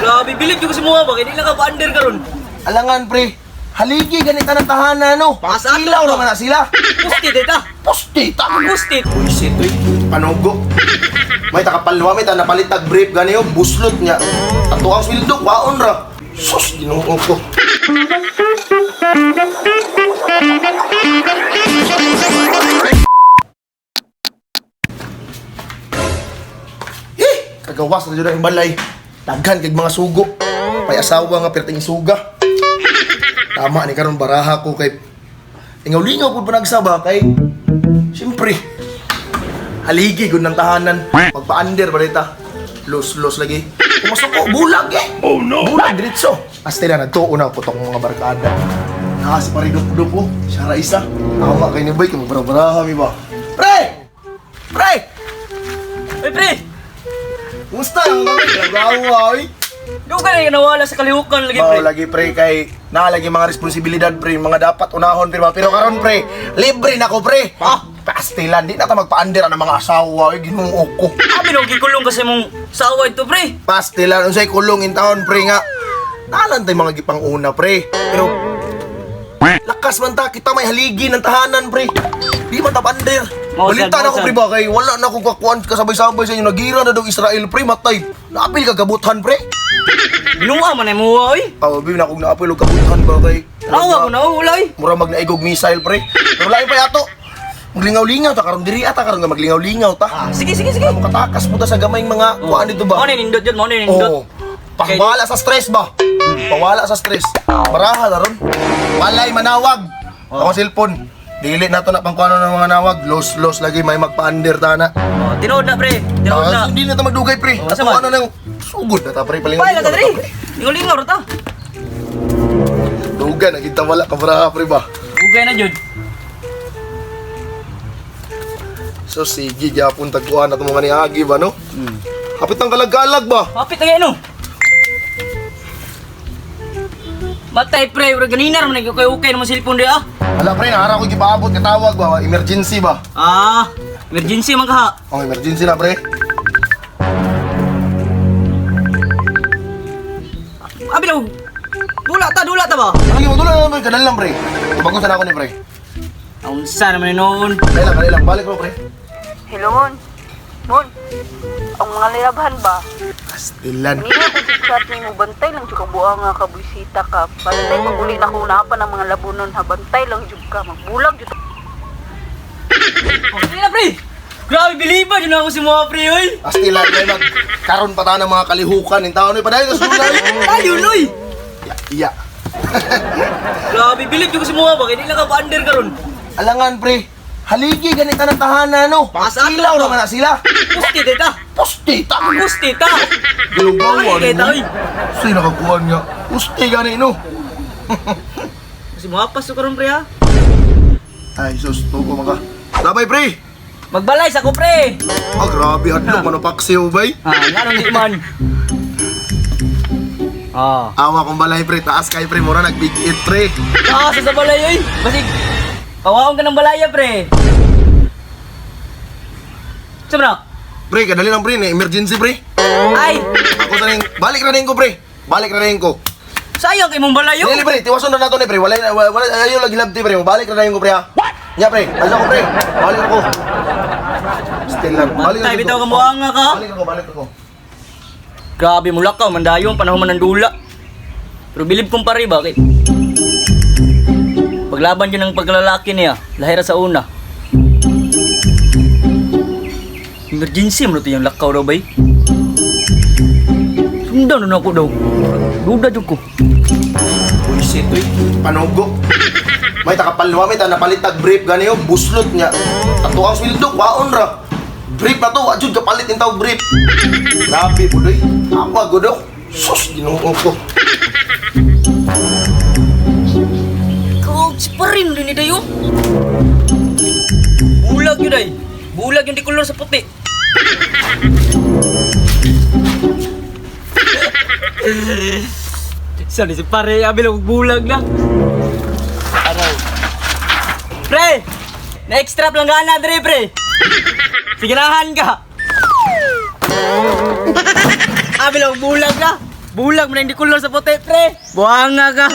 Grabe, bilib jud ko sa mga ba kay di lang ka pa-under karon. Alangan pre, haligi ganita ng tahanan no. Asa ato Ilaw ba? naman na sila. Pusti dita. Pusti ta. Pusti. Buisit oy, panugo. May takapalwa, may ta napalit tag brief gani oh, buslot niya. Ato ang sweldo, kwaon ra. Sus, Ginoo ko. Eh, kagawas na jud ang balay. Daghan kay mga sugo. May asawa nga perting suga. Tama ni karon baraha ko kay ingaw-lingaw pud pa nagsaba kay siyempre haligi gud ng tahanan. Magpa-under ba dita? Los-los lagi. Pumasok ko, bulag eh. Oh no. Bulag diretso. Aste na nagtuo na ko tong mga barkada. Naka si pare dup oh. Siya ra isa. Tama kay ni boy kay magbara-baraha mi ba. Pre! Pre! Uy, pre. Kumusta? Grabe oy. Dugay na nawala sa kalihukan lagi, Mao pre. lagi pre kay naalagi mga responsibilidad pre, mga dapat unahon pre. Pero karon pre, libre na ko pre. Ah. Pastilan, di na ta magpa-under ang mga asawa, oy, Ginoo ko. Abi no gikulong kasi mong sawa ito, pre. Pastilan, unsay kulong in taon pre nga. Nalan tay mga gipang-una pre. Pero lakas man ta kita may haligi ng tahanan pre. Di man ta pander. Mao sad, Balita na mao ko sad. pre ba kay wala na ko kakuan kasabay-sabay sa inyo nagira na daw Israel pre matay. Naapil ka gabutan pre. Binuha man ay mo, oy. Aw, bi na kog naapil og gabutan ba kay. Tawa ko na, oh, wala, oy. Mura mag naigog missile pre. Pero lain pa yato. Maglingaw-lingaw ta karon diri ata karon nga maglingaw-lingaw ta. Ah, sige, sige, sige. Mo katakas mo ta sa gamayng mga kuan dito ba? Mao ni nindot yun, mao ni nindot. Oo. Pawala sa stress ba? Pawala sa stress. Baraha na ron. Walay manawag. Ako cellphone. Dili na to na pangkuano ng mga nawag. Los los lagi may magpa-under ta na. Oh, tinuod na, pre. Tinuod na. Ah, hindi na ta magdugay pre. Oh, Ato asa man? ano nang sugod na ta pre palingaw. Pay lang ka diri. Lingaw-lingaw ra ta. Duga na kita wala ka baraha pre ba. Ugay na jud. So sige gyapon tagkuan na mga niagi ba no? Hapit ang kalag-kalag ba? Hapit na kayo, no? Matay, pre. Ura ganina raman nag ukay naman cellphone di ah. Ala pre, naara ko gipaabot katawag ba? Emergency ba? Ah, emergency man ka. Oh, emergency na pre. Abi daw. Dula ta ba? Ano mo dula naman kadal lang pre. Tubagon sana ako ni pre. Unsa naman ni noon? Kailan lang, kailan lang. Balik ko pre. Hello, Mon. Mon, ang mga lilabhan ba? Pastilan. Niya kung si chat ni mo, bantay lang jud kang buanga ka, buisita ka. Bantay pag uli na kung napa ng mga labunon ha, bantay lang jud ka, magbulag jud. Oh, sige na, pre. Grabe, biliba jud na ako si mga pre, oy. Pastilan kay mag karon pa ta ng mga kalihukan in taon oy padayon sa sulay. Tayo, noy. Ya, iya. Grabe, bilib jud ko si mga ba kay di lang ka pa-under karon. Alangan pre. Haligi ganita ng tahanan no. Asa ato Ilaw ba? naman na sila. Pusti ta. Pusti ta. Pusti ta. Gilugaw Ay, ano kay mo. taoy. Sino nakakuan nga? Pusti gani no. Kasi mga paso karon pre ha. Ay sus, tugo maka. Labay pre. Magbalay sa ko pre. Ah, grabe hadlok manupaksiw bay. Ah, nga di man. Ah. Awa kong balay pre, taas kay pre, mura nag big it pre. Ah, sa balay oy. Basig. Kawaon ka ng balaya pre. Sobra. Pre, kadali lang pre, na emergency pre. Ay, Ako sa ning, balik na rin ko pre. Balik na rin ko. sayang kay mong balayo. Dili pre, tiwason na nato ni pre. Wala wala, wala ayaw lagi labti pre. Balik na rin ko pre ha. What? Nya pre, asa ko pre. Balik ako. Still lang. Balik Bantay, na bitaw ka buanga ka. Balik ako, balik ako. Grabe mula ka, mandayon panahon man ng dula. Pero bilib kong pare bakit? Paglaban yun ng paglalaki niya, lahira sa una. Emergency mo na ito yung lakaw daw bay. Sundan na ako daw. Duda jud ko. Bullshit oy, panugo. May takapalwa, may ta napalit tag brief gani oh, buslot niya. Ato ang sweldo, kwaon ra. Brief na to, wa jud kapalit in tawag brief. Grabe po doy. Ako agad oh. Sus, Ginoo ko. Coach pa rin din ni Dayo. Bulag yun ay. Bulag yung di kolor sa puti. Sorry si pare, abi lang bulag na. Araw. Pre! Na-extra lang gana dre, pre. Sige nahan ka. Abi lang bulag na. Bulag man hindi kulor sa puti, pre. Buhanga ka.